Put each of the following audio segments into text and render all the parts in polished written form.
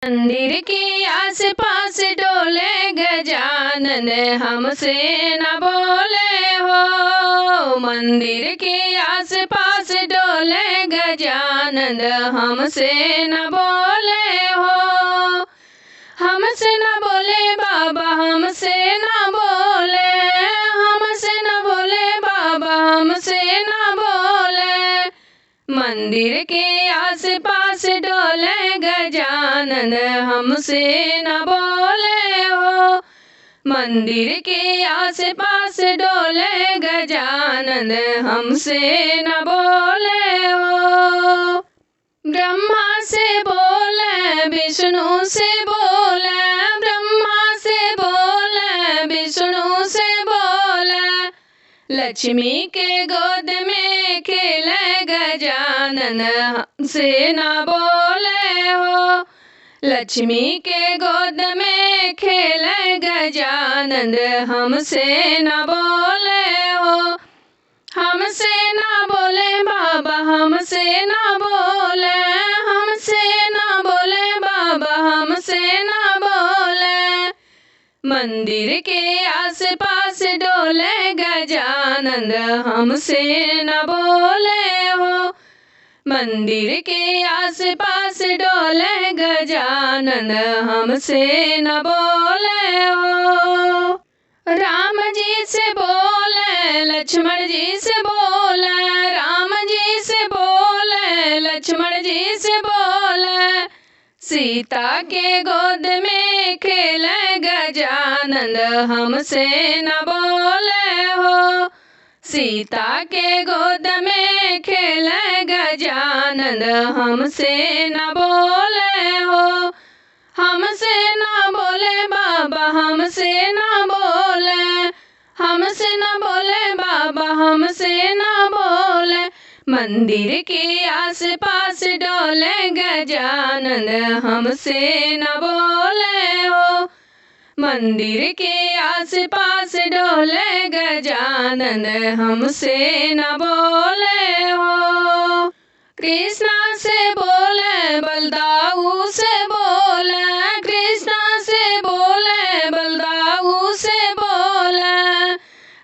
मंदिर के आस पास डोले गजानन हमसे न बोले हो। मंदिर के आस पास डोले गजानन हमसे न बोले हो। हमसे न बोले बाबा हमसे न बोले, हमसे न बोले बाबा हमसे न बोले। मंदिर के आस पास डोले गजानन हमसे न बोले हो। मंदिर के आस पास डोले गजानन हमसे न बोले हो। ब्रह्मा से बोले विष्णु से बोले, ब्रह्मा से बोले विष्णु से बोले। लक्ष्मी के गोद में खेले गजानन हमसे न बोले हो। लक्ष्मी के गोद में खेले गजानन हमसे न बोले हो। हमसे न बोले बाबा हमसे न बोले, हमसे न बोले बाबा हमसे न बोले। मंदिर के आस पास डोले गजानन हमसे न बोले हो। मंदिर के आस पास डोले गजानन हमसे न बोले हो। राम जी से बोले लक्ष्मण जी से बोले, राम जी से बोले लक्ष्मण जी से बोले। सीता के गोद में खेले गजानन हमसे न बोले हो। सीता के गोद में खेले गजानन हमसे न बोले हो। हमसे न बोले बाबा हमसे न बोले, हमसे न बोले बाबा हमसे न बोले। मंदिर के आस पास डोले गजानन हमसे न बोले हो। मंदिर के आस पास डोले गजानन हमसे न बोले हो। कृष्णा से बोले बलदाऊ से बोले, कृष्णा से बोले बलदाऊ से बोले।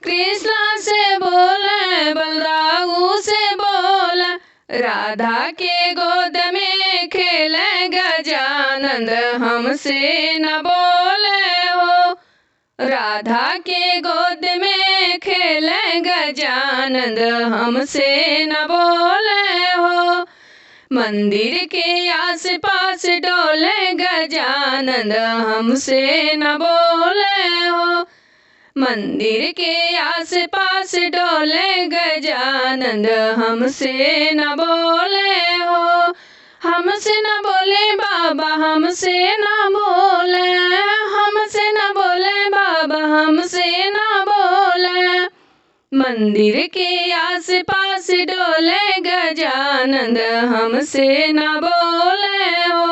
कृष्णा से बोले बलदाऊ से बोले। राधा के गोद में खेले गजानन हमसे न बोले हो। राधा के गोद में खेले गजानन हमसे न बोले हो। मंदिर के आस पास डोले गजानन हमसे न बोले हो। मंदिर के आस पास डोले गजानन हमसे न बोले हो। हमसे न बोले बाबा हमसे न बोले, हमसे न बोले बाबा हमसे न बोले। मंदिर के आस पास डोले गजानन हमसे न बोले हो।